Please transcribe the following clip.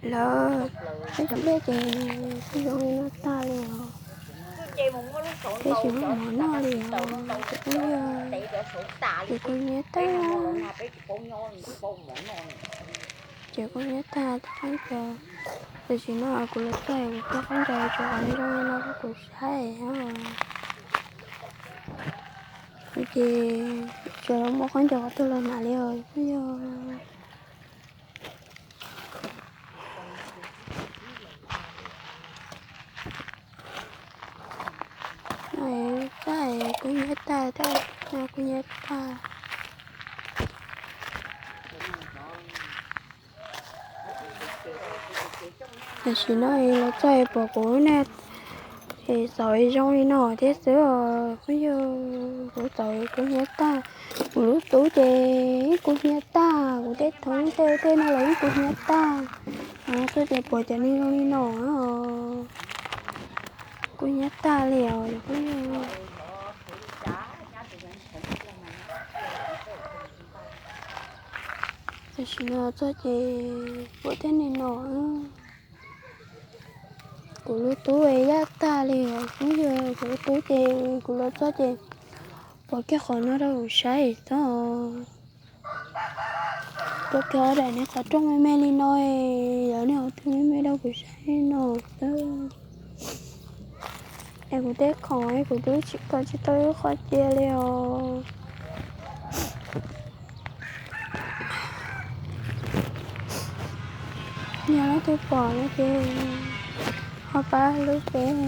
Lawv, peb cov nplej ces kuj zoo li no tag li os, thiab tsis muaj mov noj li os. Ces kuj yog, ces kuj hnyiab tag, ces kuj hnyiab tag tau qab ntsaws. Tam sim no kuv los txog kuv coj qab ntsaws tso zoo li no rau kuv saib os. Ces tsis muaj qab ntsaws qhov twg los mam li os kuj yog. Txaj kuj hnyiab tag, kuj hnyiab tag. Tam sim no los txog pom kuv ne, es txawm zoo li no thiab xwb os. Kuj yog kuv txawm kuj hnyiab tag, kuv lub tub ces kuj hnyiab tag, kuv tej thoob tej tej no los kuj hnyiab tag, xwb ces pom cov niag zoo li no kuj hnyiab tag li os. Kuj yog tam sim no txog ces pom tej niag no. Kuv lub tub yaj tag li os, kuj yog kuv lub tub ces kuv los txog ces pom kiag qhov no rau kuv saib xwb. Pom kiag daim niag qhov rooj me me li no, lawv niag qhov twg me me rau kuv saib no xwb. Es kuv tej khoom kuv twb tsis kho tsis tau ib qho cia li os. Yog leej twg pom no ces ho pab lub peb.